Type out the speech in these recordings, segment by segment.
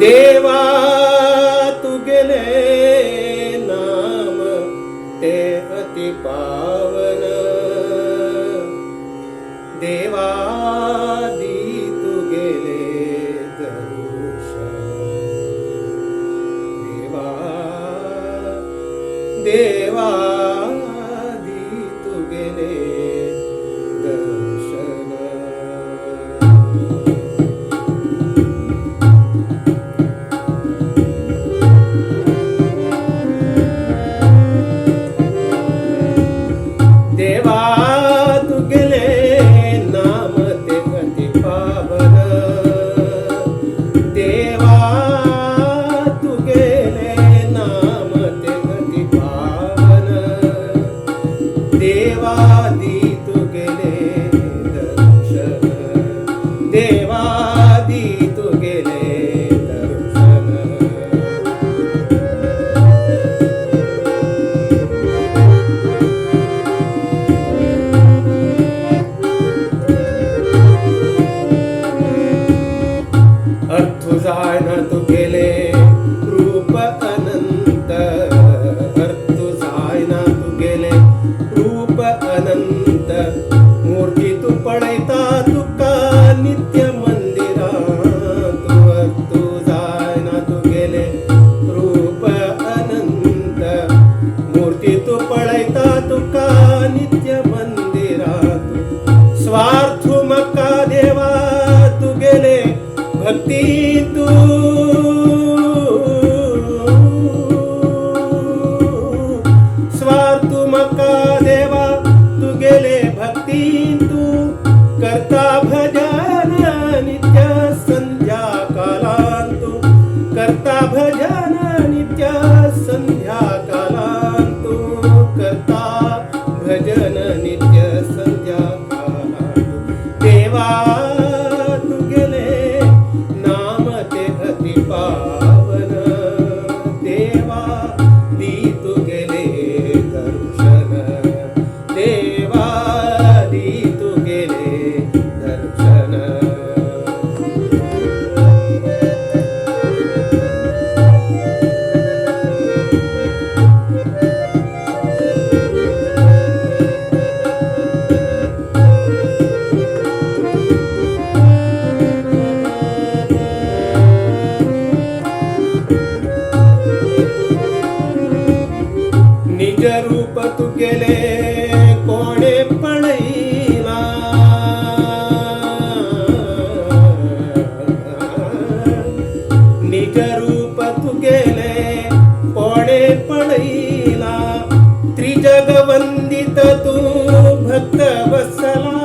देवा तुगेले नाम ते अति पावन, देवा दी तुगेले दर्शन, देवा देवा दी तुगेले दर्शन। देवा तुगेले नाम ते अति पावन, देवा तुगेले नाम ते अति पावन, देवा दी तुगेले दर्शन, देवा दी तुगेले दर्शन। अर्थु जायना तुगेले रूप अनंत, अर्थु जायना तुगेले रूप अनंत, मूर्ती तू पळयता तुका नित्य मंदिरांत, अर्थु जायना तुगेले रूप अनंत, मूर्ती तू पळयता तुका नित्य मंदिरांत, स्वार्थु म्हाका देवा तुगेले भक्ती तू, स्वार्थु म्हाका देवा तुगेले भक्ती तू, करता भजन नित्य संध्या कालांतु, करता भजन नित्य संध्या कालांतु, करता भजन नित्य संध्या कालांतु, देवा तुगेले नाम ते अति पावन, देवा दी तुगेले दर्शन, देवा दी तुगेले दर्शन। निज रूप तुगेले कोणे पळयला, निज रूप तुगेले कोणे पळयला, त्रिजगवंदित तू भक्त वत्सला,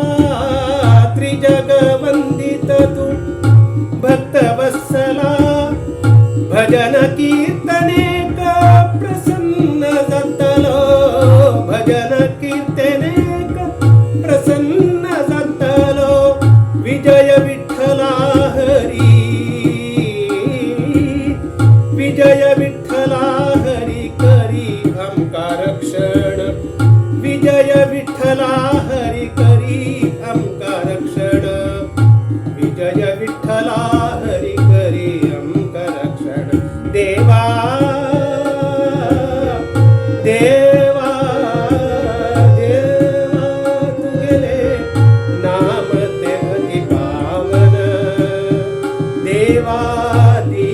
त्रिजगवंदित तू भक्त वत्सला, भजन कीर्तनेक प्रसन्न जातलो, भजन कीर्तनेक प्रसन्न जातलो, विजय विठ्ठला हरी, विजय विठ्ठला हरी करी आमकां रक्षण, विजय विठ्ठला हरी करी आमकां रक्षण, विजय विठ्ठला हरी करी आमकां रक्षण। देवा देवा देवा तुगेले नाम ते अति पावन, देवा दी